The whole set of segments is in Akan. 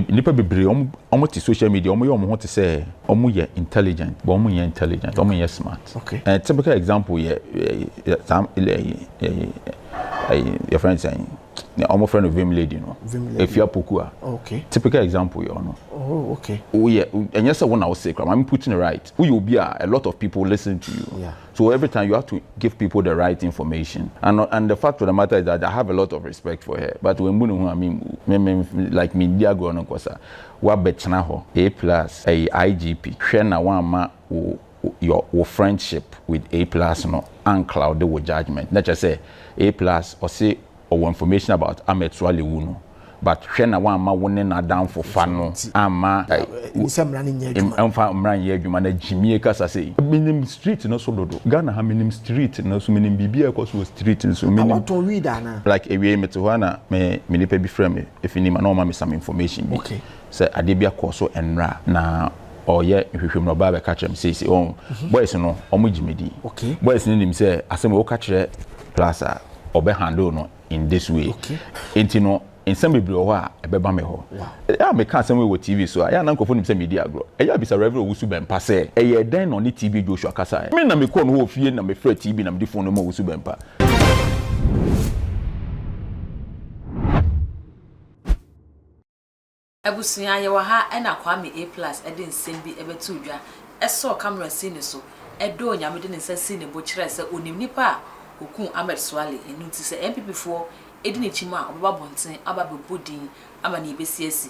Nnipa bebree wɔn te social media, wɔn yɛ wɔn ho te sɛ wɔn yɛ intelligent, but wɔn nyɛ intelligent, wɔn nyɛ smart. And typical example yɛ saa ɛɛ ɛɛ yɛfrɛ no sɛn, wɔn frɛ no Vim lady no, Efia Poku a. Typical example yɛ ɔno. Oh, okay. Woyɛ, ɛnyɛ sɛ wo na wose kora, maame, putting it right. Woyɛ obi a a lot of people listen to you. So every time you have to give people the right information. And the fact of the matter is that I have a lot of respect for her. But when mu ne ho a me me me like me di agorɔ no nkɔsa. Wabɛtena hɔ A Plus, ɛyɛ IGP. Hwɛ na wamma wo your wo friendship with A Plus no ancloud wo judgement. Na kyerɛ sɛ A Plus ɔse ɔwɔ information about Ahmed Suale wu no. But hwɛ na wamma wo ne n'adamfo fa no amma sɛ mmara no nyɛ adwuma. Ɛmfa mmara nyɛ adwuma na gyimie kasa sei. Menim street no so dodo. Ghana ha, menim street no so, menim biribi a ɛkɔ so wɔ street no so. Menim Watɔn weed ana? Like ewie, mete hɔ a na me nipa bi frɛ me efi nim na ɔma me some information bi sɛ adeɛ bi akɔ so nnra na ɔyɛ nhwehwɛmu na ɔbaa bɛka kyerɛ me seesei ɔn boys no, ɔmo gye me di. Boys no nim sɛ asɛm a wɔka kyerɛ Plus a, ɔbɛ handle no in this way. Nti no nsɛm bebree wɔ hɔ a ɛbɛba me hɔ. Ɛyɛ a meka asɛm wei wɔ TV so a, ɛyɛ a na nkurɔfoɔ nim sɛ medi agorɔ. Ɛyɛ a bisa Reverend Owusu Bɛmpa sɛ ɛyɛ dɛn na ɔne TB Joshua kasaeɛ. Me na mekɔɔ no hɔ wɔ fie na mefrɛ TB na mede phone no ma Owusu Bɛmpa. Abusua, yɛwɔ ha ɛna Kwame A Plus de nsɛm bi bɛtoo dwa, sɔɔ camera sii ne so, dɔɔ Nyame de ne nsa sii ne bo kyerɛɛ sɛ onim nipa a okum Ahmed Suale, ɛno nti sɛ NPP foɔ di ne kyim a, ɔbɛba abɔnten aba abɛbɔ din ama nea ɛbɛsi asi.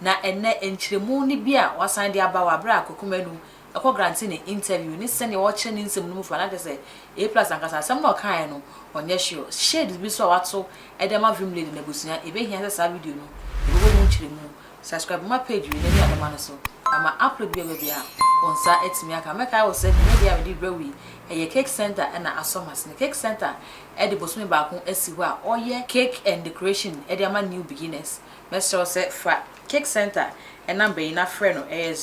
Na ɛnnɛ nkyerɛmu no bi a wasan de aba wɔ aberɛ a Kwaku Manu ɛkɔ grante ne interview ne sɛnea ɔkyerɛ ne nsɛm no mu fa, na kyerɛ sɛ A Plus ankasa asɛm na ɔkaeɛ no ɔnyɛ sure. Shades bi so a wato ɛde ama Vim Lady n'abusua, ɛbɛhia sɛ saa video no yɛbɛbɔ mu nkyerɛmu. Subscribe ma page wei na ni adɔma no so ama upload bi a baabi a wɔn nsa atumi aka. Mɛkae wɔ sɛ dwumadi a mede brɛ wei ɛyɛ Cake Center ɛna asɔ masene. Cake Center ɛde bosome baako asi hɔ a ɔyɛ cake and decoration ɛde ama new beginners. Mɛsrɛ sɛ fa Cake Center ɛnam bɛyi na frɛ no, ɛyɛ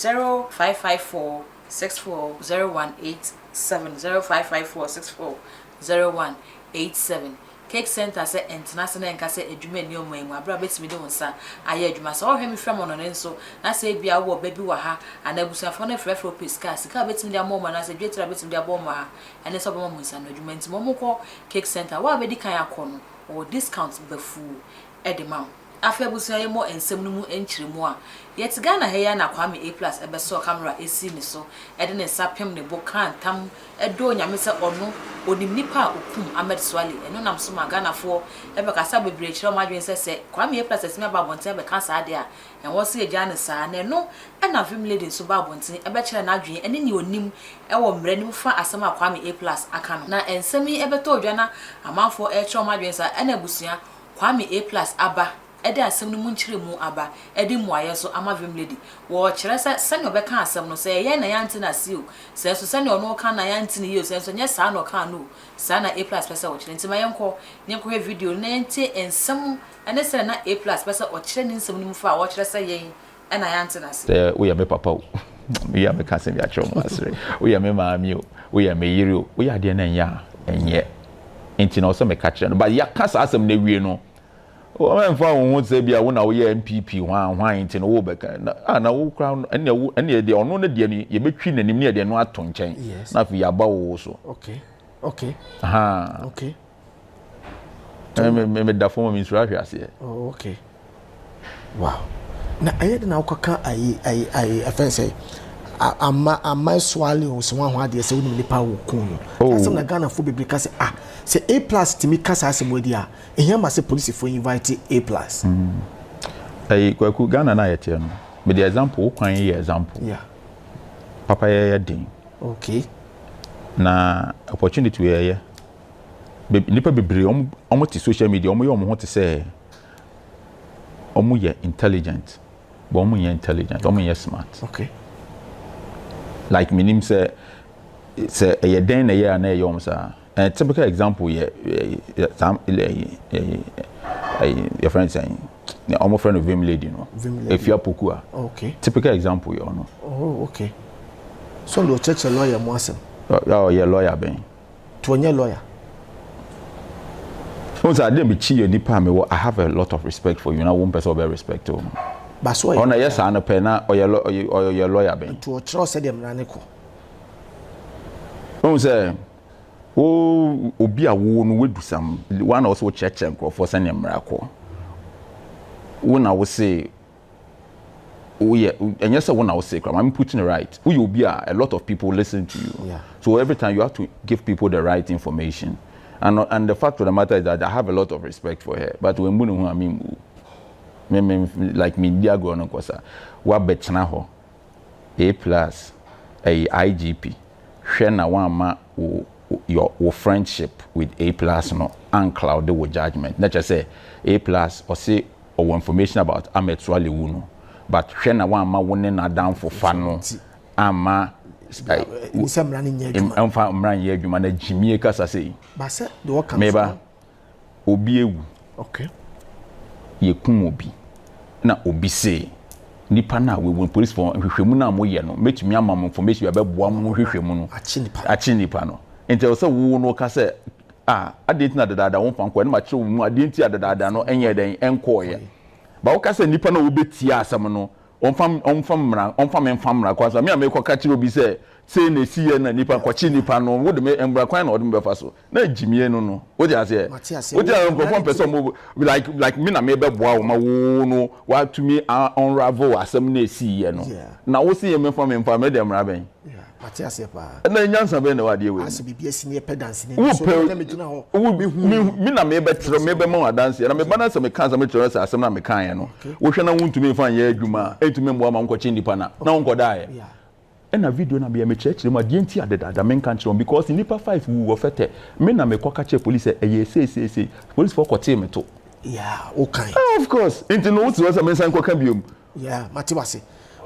0554 640187, 0554 640187. Cake Center sɛ ɛntena se na ɛnka sɛ adwuma ni ɔman mu abere a bɛtumi de wo nsa ayɛ adwuma. Sɛ wɔhwɛ me frɛ mo no ne nso na sɛ ebia wowɔ ba bi wɔ ha anaa abusuafoɔ no frɛfrɛ wo pɛ sika, sika a bɛtumi de ama ɔmo anaasɛ dwetire a bɛtumi de abɔ ɔmo a, ɛne sɛ ɔbɛma mo nsa no adwuma. Nti mo kɔ Cake Center, wo a bɛdi kan akɔ no, wɔwɔ discount bafuu ɛde ma wo. Afei abusua, yɛ mmɔ nsɛm no mu nkyerɛmu a yɛte Ghana ha yi a na Kwame A Plus ɛbɛsɔɔ camera esi ne so, ɛde ne nsa pem ne bo, kaa ntam ɛdɔɔ Nyame sɛ ɔno onim nipa a okum Ahmed Suale. Ɛno nam so ma Ghanafoɔ ɛbɛkasa bebree kyerɛ wɔn adwene sɛ Kwame A Plus atumi aba abɔnten abɛka saa deɛ a, ɛwɔ sɛ yɛgyaa ne saa. Na ɛno ɛna Vim Lady nso ba abɔnten ɛbɛkyerɛ n'adwene ɛne nea onim ɛwɔ mmerɛ no mu fa asɛm a Kwame A Plus aka no. Na nsɛm yi ɛbɛtɔ odwa na amanfoɔ ɛrekyerɛ wɔn adwene saa, ɛna abusua, Kwame A Plus aba ɛde asɛm no mu nkyerɛmu aba, ɛde mmuayɛ nso ama Vim Lady. Wɔrekyerɛ sɛ sɛnea ɔbɛka asɛm no, sɛ ɛyɛ na yɛante no ase o, sɛ nso sɛnea ɔno ɔka na yɛante no yie o, sɛ nso nyɛ saa na ɔka no o, saa na A Plus pɛ sɛ ɔkyerɛ. Nti ma yɛnkɔ na yɛnkɔhwɛ video no na yɛntie nsɛm ɛne sɛ na A Plus pɛ sɛ ɔkyerɛ ne nsɛm no mu fa a wɔkyerɛ sɛ yɛn ɛna yɛante no ase. Sɛ woyɛ me papa o, meyɛ a meka asɛm bi akyerɛ wo asere, woyɛ me maame o, woyɛ me yere o, woyɛ adeɛ no ɛnyɛ a ɛnyɛ, nti na ɔsɛ meka kyerɛ no. But yɛaka saa asɛm no awie no, wɔmfa wo ho sɛ bia wo na woyɛ NPP hwan hwan nti no wobɛka na ah, na wo kora ɛnea wo ɛnea deɛ ɔno no deɛ no yɛbɛtwi n'anim ne yɛde no ato nkyɛn na afei yɛaba wo so. Aha. Me me da fam a mensuro ahwe aseɛ. Oh, okay. Wow. Na ɛyɛ de na wokɔka ayi ɛfɛn sɛ ama Suale o sɛ wɔn ho adeɛ sɛ wonim nipa wɔ kun no. Oh. Asɛm na Ghanafoɔ bebree ka sɛ, ah, sɛ A Plus tumi ka saa asɛm wɔ di a, ehia ma sɛ polisifoɔ invite A Plus. Ɛyi, Kwaku, Ghana na yɛteɛ no, mede example, wo kwan yi yɛ example. Papa, yɛyɛ den. Na opportunity wɔ yɛyɛ nipa bebree ɔmo te social media, ɔmo yɛ ɔmo ho te sɛ ɔmo yɛ intelligent, but ɔmo nyɛ intelligent, ɔmo nyɛ smart. Like menim sɛ ɛyɛ dɛn na ɛyɛ a na ɛyɛ ɔmo saa. And typical example yɛ saa ɛyɛ ɛyɛ yɛfrɛ no sɛn, ɔmo frɛ no Vim Lady no. Vim Lady. Efia Poku a. Typical example yɛ ɔno. Oh, okay. So ɔde ɔkyerɛkyerɛ lawyer mu asɛm. Ɔyɛ lawyer bɛn? To ɔnyɛ lawyer. Wọn sɛ adeɛ mi kyi yɛ nipa a mi wɔ, I have a lot of respect for you na wɔn mpɛ sɛ ɔbɛ respect o. Ba so ɔyɛ Ɔno ɛyɛ saa no pɛ na ɔyɛ lɔ ɔyɛ ɔyɛ lawyer bɛn. Nti ɔkyerɛ wo sɛdeɛ mmara no kɔ. Wohu sɛ wo obi a wo no woadu sam woa na wo sɛ wokyerɛkyerɛ nkurɔfoɔ sɛdeɛ mmara kɔ. Wo na wo se woyɛ ɛnyɛ sɛ wo na wo se koraa ma me put it right woyɛ obi a a lot of people listen to you. Yeah. So every time you have to give people the right information and and the fact of the matter is that I have a lot of respect for her but wammu ne ho a memmu. Me me like me di agorɔ no nkɔ sa. Wabɛtena hɔ A plus ɛyi IGP hwɛ na wamma wo your wo friendship with A plus no ancloude wo judgement na kyerɛ sɛ A plus ɔse ɔwɔ information about Ahmed Suale wu no but hwɛ na wamma wo ne n'adamfo fa no amma Sɛ mmara no nyɛ adwuma. Ɛmfa mmara nyɛ adwuma na gyimie kasa sei. Ba sɛ deɛ ɔka no Meba. Obi awu. Okay. Yɛkum obi. Na obi se nipa no a wawu no polisifoɔ nhwehwɛmu no a moyɛ no mɛtumi ama mo information bi a ɛbɛboa mo nhwehwɛmu no. Akye nipa no. Akye nipa no. Nti ɛwɔ sɛ wo no woka sɛ ah adeɛ nti na dadaada womfa nkɔɛ na makyerɛ wo mu adeɛ nti a dadaada no ɛnyɛɛ dɛn ɛnkɔɔeɛ. But woka sɛ nipa no a wobɛtie asɛm no Ɔmfa ɔmfa mmara ɔmfa me mfa mmara kwan so. Me a merekɔka kyerɛ obi sɛ sei na ɛsiiɛ na nipa kɔkye nipa no, wode me mmara kwan na ɔde me bɛfa so. Na gyimie no no, wote aseɛ? Mate aseɛ. Wote aseɛ? Nkurɔfoɔ mpɛ sɛ ɔmo like like me na mebɛboa wo ma wo no woatumi a unravel asɛm no a ɛsiiɛ no. Na wo se yɛ memfa me mfa me deɛ mmara bɛn? Yeah, mate aseɛ paa. Ɛna nyansa bɛn na ɛwɔ adeɛ wei mu? Asɛ biribi asi na yɛpɛ danseni bi so, na megyina hɔ. Wo me me na mebɛkyerɛ mebɛma wo adanseɛ na meba na sɛ meka asɛm kyerɛ wo sɛ asɛm no a mekaeɛ no wohwɛ na wontumi mfa nyɛ adwuma a ɛntumi mmoa ma wonkɔkye nnipa no a na wonkɔdaeɛ. Ɛna video no a meyɛ mekyerɛkyerɛ mu a deɛ nti a dedaada menka nkyerɛ wɔn because nnipa five wuu wɔ fɛtɛ me na mekɔka kyerɛ police sɛ ɛyɛ sei sei sei policefoɔ kɔtee me to. Yeah, wokae. Of course nti no wote hɔ sɛ mensan nkɔka biom. Yeah, mate wase.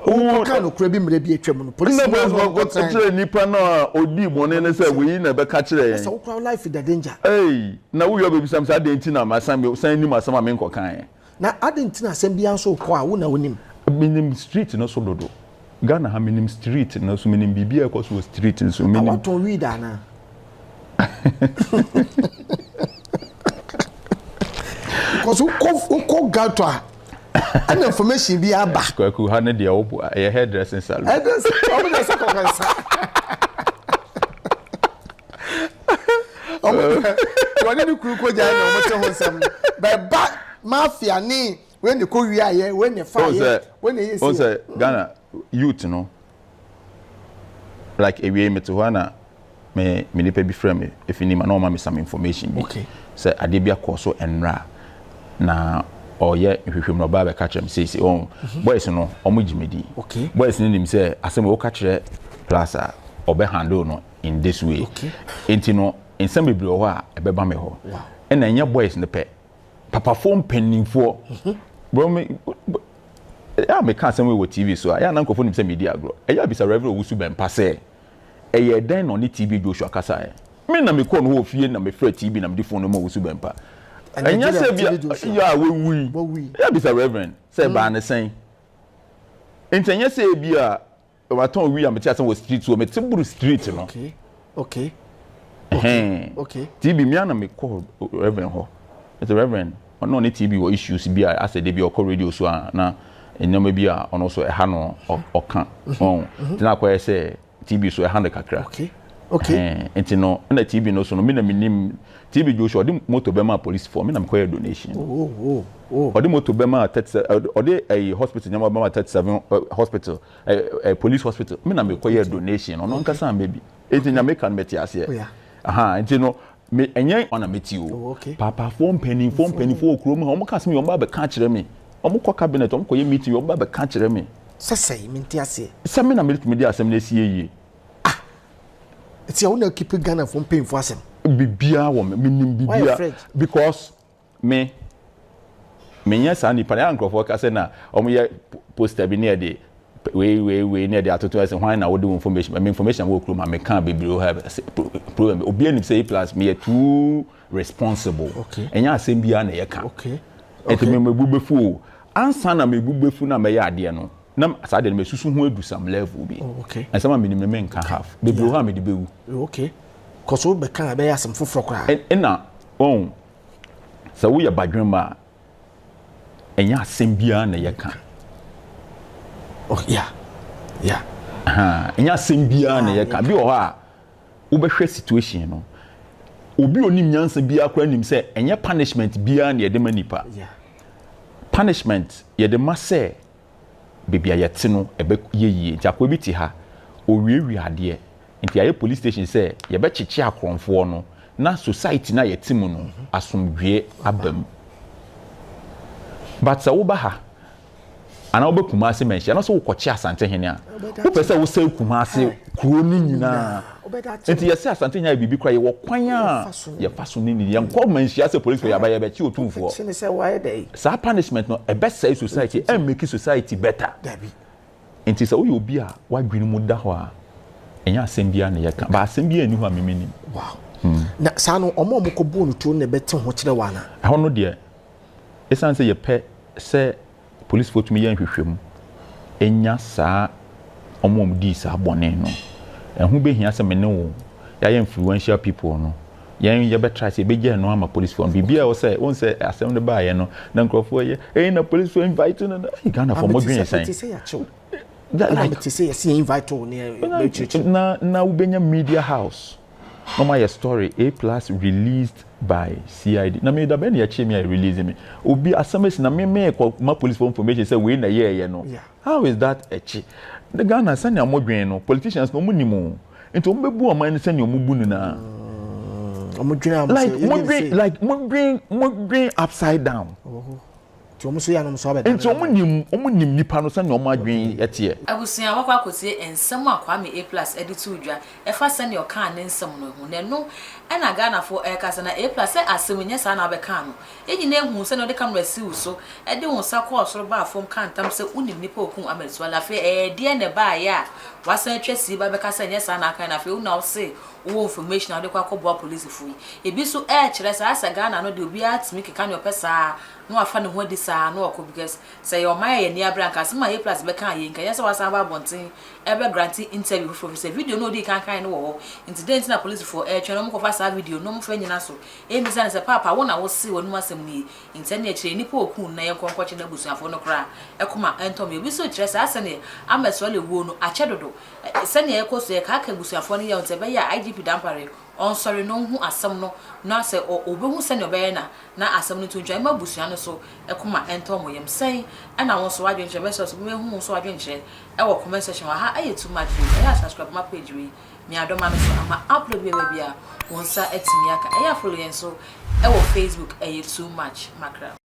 Wokɔka nokorɛ bi mmerɛ bi atwa mu no, polisi no na ɔkɔ kyerɛ nipa no a ɔdii bɔne no sɛ wei na ɛbɛka kyerɛ yɛn. Sɛ wokora life da danger. Ei, na wowie abɛbisa me sɛ adɛn nti na masan me san nim asɛm a menkɔkaeɛ. Na adɛn nti na asɛm biara nso wokɔ a wo na wonim? Menim street no so dodo. Ghana ha menim street no so, menim biribi a ɛkɔ so wɔ street no so. Menim. A watɔn weed anaa? Because wokɔ wokɔ ghetto a ɛna information bi aba. Kwaku ha ne deɛ wo ɛyɛ hairdressing salon. Hairdressing ɔmo na ɛsɛ kɔkɔ nsa. Ɔmo wɔne ne kuru kɔ gya na ɔmo te ho nsɛm no bɛba mafia ne wei ne kɔ wia yɛ wei ne fa yɛ wei ne yɛ si. Ɔn sɛ Ghana youth no like ewiei mete hɔ a na me me nipa bi frɛ me efi Nima na ɔma me some information bi okay. sɛ adeɛ bi akɔ so nnora na ɔyɛ nhwehwɛmu na ɔbaa bɛka kyerɛ me seesei ɔn mhm. boys no ɔmo gye me di okay. boys no nim sɛ asɛm wɔka kyerɛ plus a ɔbɛ handle no in this way okay. nti no nsɛm bebree wɔ hɔ a ɛbɛba me hɔ ɛna ɛnyɛ boys no pɛ papafoɔ mpanimfoɔ bro me ɛyɛ a meka asɛm wei wɔ tv so a ɛyɛ a na nkurɔfoɔ nim sɛ medi agorɔ ɛyɛ a bisa Reverend Owusu Bɛmpa sɛ ɛyɛ dɛn na ɔne TB Joshua kasaeɛ me na mekɔɔ no hɔ fie na mefrɛ TB na mede phone no ma Owusu Bɛmpa ɛnyɛ sɛ bi yɛ a wawui ɛyɛ a bisa Reverend sɛ ɛbaa ne sɛn nti ɛnyɛ sɛ ebi a Matɔn wii a mete asɛm wɔ street so mete boro street no. Okay. Okay. Okay. Okay. TB mi ana me kɔ Reverend hɔ. Mete Reverend ɔno ne TB wɔ issues bi a asɛ de bi ɔkɔ radio so a na nneɛma bi a ɔno so ɛha no ɔka. Ɔn. Nti na akɔyɛ sɛ TB so ɛha no kakra. Okay. Okay. Nti no ɛna TB no so no me na menim TB Joshua ɔde moto bɛma police for me na mekɔyɛ donation. Oh oh oh. Ɔde moto bɛma 37 ɔde ɛyi hospital nneɛma bɛma 37 hospital. ɛ ɛ police hospital me na mekɔ yɛ donation ɔno ankasa ama bi eti na meka no mete aseɛ oh, aha nti no me ɛnyɛ ɔna mete o oh, papafoɔ mpanimfoɔ mpanimfoɔ wɔ kurom ha wɔn ka asɛm yi wɔn ba bɛka akyerɛ me wɔn kɔ cabinet wɔn kɔ yɛ meeting wɔn ba bɛka akyerɛ me. Sɛsɛe mente aseɛ. Sɛ me na metumi de asɛm no asie yie. Ah nti ɛwo na keep Ghana foɔ mpanyinfoɔ asɛm. Biribiara wɔ me menim biribiara because Me, menyɛ saa nipa no. Ɛyɛ a nkurɔfoɔ ka sɛ na wɔyɛ poster bi ne yɛde wei wei wei ne yɛde atoto ɛsɛ hwan na wode wo information me information wɔ kurom ha meka bebree wɔ ha problem obi anim sɛ A plus meyɛ too responsible ɛnyɛ asɛm biara na yɛka ɛnti me mebu bɛfu o ansa na mebu bɛfu na mɛyɛ adeɛ no na saa adeɛ no mɛsusu ho adu some level bi oh, ɛnsɛm a menim no menka half bebree wɔ hɔ a mede bɛwu okay kɔso wobɛka a ɛbɛyɛ asɛm foforɔ koraa ɛna ɔn Sɛ woyɛ badwemma a, ɛnyɛ asɛm biara na yɛka. Oh, yeah. Yeah. Ɛnyɛ asɛm biara na yɛka. Bi wɔ hɔ a, wobɛhwɛ situation no. Obi a onim nyansa biara koraa nim sɛ ɛnyɛ punishment biara na yɛde ma nipa. Yeah. Punishment yɛde ma sɛ baabi a yɛte no ɛbɛyɛ yie. Nti akoa bi te ha, owiawia adeɛ. Nti yɛayɛ police station sɛ yɛbɛkyekye akorɔmfoɔ no na society no a yɛte mu no asomdwoeɛ aba mu. But sɛ woba ha anaa woba Kumasi manhyia na sɛ wokɔkye Asantehene a, wopɛ sɛ wosɛe Kumasi kuro no nyinaa. Nti yɛsɛ Asantehene ayɛ biribi koraa yɛwɔ kwan a yɛfa so ne ne yɛnkɔ manhyia sɛ police yɛaba yɛbɛkye otumfoɔ. Saa punishment no ɛbɛsɛe society, ɛmmake society better. Nti sɛ woyɛ obi a w'adwene mu da hɔ a, ɛnyɛ asɛm biara na yɛka. But asɛm biara nni hɔ a me mennim. Wow. Na saa no, wɔn a wɔkɔbɔɔ no tuo no na ɛbɛte ho kyerɛ wo anaa? Ɛhɔ no deɛ, ɛsiane sɛ yɛpɛ sɛ polisifoɔ tumi yɛ nhwehwɛmu nya saa wɔn a wɔdii saa bɔne no, ɛho bɛhia sɛ me ne wo yɛayɛ influential people no, yɛn yɛbɛ try sɛ yɛbɛgya ɛno ama polisifoɔ no. Biribi a ɛwɔ sɛ, wohu sɛ asɛm no baeɛ no, na nkurɔfoɔ yɛ, ei na polisifoɔ invite no, ei Ghanafoɔ modwene sɛn? Mete sɛ yɛakye wo. Ɛna mete sɛ yɛse yɛ invite wo ne yɛbɛkyerɛkyerɛ. Na na wobɛnya media house na wɔayɛ story A plus released by CID. Na me da bɛn na yɛkyee me a yɛ release me? Obi asɛm asi na me meekɔ ma policefoɔ information sɛ wei na ɛyɛɛyɛ no. How is that ɛkye? Ne Ghana sɛnea mo dwen no politicians no ɔmo nim o. Nti ɔmo bɛ bu ɔman no sɛnea ɔmo bu no naa. Ɔmo dwen a ɔmo sɛ like mo dwen like mo dwen mo dwen upside down. Nti ɔmo nso yɛ a na ɔmo nso abɛdane. Nti ɔmo nim ɔmo nim nipa no sɛnea ɔmo adwen teɛ. Abusua, wakɔ akɔtie nsɛm a Kwame A Plus de too dwa ɛfa sɛnea ɔkaa ne nsɛm no ho. Na ɛno na Ghanafoɔ ɛrekasa. Na A Plus sɛ asɛm yi nyɛ saa na wobɛkaa no. Yɛn nyinaa huu sɛnea wode camera sii wo so de wo nsa kɔɔ soro baa fam kaa ntam sɛ wonim nipa a ɔkum Ahmed Suale. Afei ɛyɛ deɛn na ɛbaeɛ a wasan atwa sii ba bɛka sɛ ɛnyɛ saa na akae no. Afei wo na wose wowɔ information a wode kɔ akɔboa polisifo yi. Ebi nso ɛrekyerɛ sɛ ayɛ sɛ Ghana no deɛ obiara tumi keka nea ɔpɛ saa na wafa ne ho adi saa na wakɔ because sɛ ɛyɛ ɔman a yɛn ani abere a nka asɛm a A-Plus bɛkaa yei nka ɛnyɛ sɛ wasan aba abɔnten ɛrebɛ grante interview foforɔ efisɛ video no a odii kan kaeɛ no wɔ hɔ nti dɛn nti na polisifoɔ ɛretwɛn na wɔkɔfa saa video no na wɔmfa nnyina so mmisa no sɛ paapa wo na wosee w'anum asɛm no yi nti ɛnneɛ kyerɛ nnipa a ɔkuu no na yɛnkɔ nkɔkye n'abusuafoɔ no koraa ɛkoma ɛntɔ me obi nso rekyerɛ saa sɛdeɛ Ahmed Suale wuo no akyɛ dodo sɛdeɛ ɛrekɔ so yɛkaakae abusuafoɔ no yaw nti ɛbɛyɛ a IGP Dampare ɔnsɔre na ɔnhu asɛm no na sɛ ɔbɛhu sɛnea ɔbɛyɛ no a, na asɛm no to ntwa mma abusua no so koma ɛntɔ wɔn yam. Sɛn na wo nso w'adwenkyerɛ? Mɛsrɛ sɛ wobɛhu wo nso w'adwenkyerɛ wɔ comment section hɔ. Aha ɛyɛ too much views. Ɛyɛ a subscribe ma page wei, Miadɔma no so ama upload bi a ɛba biara wo nsa atumi aka. Ɛyɛ a follow yɛn nso wɔ Facebook, ɛyɛ too much makra.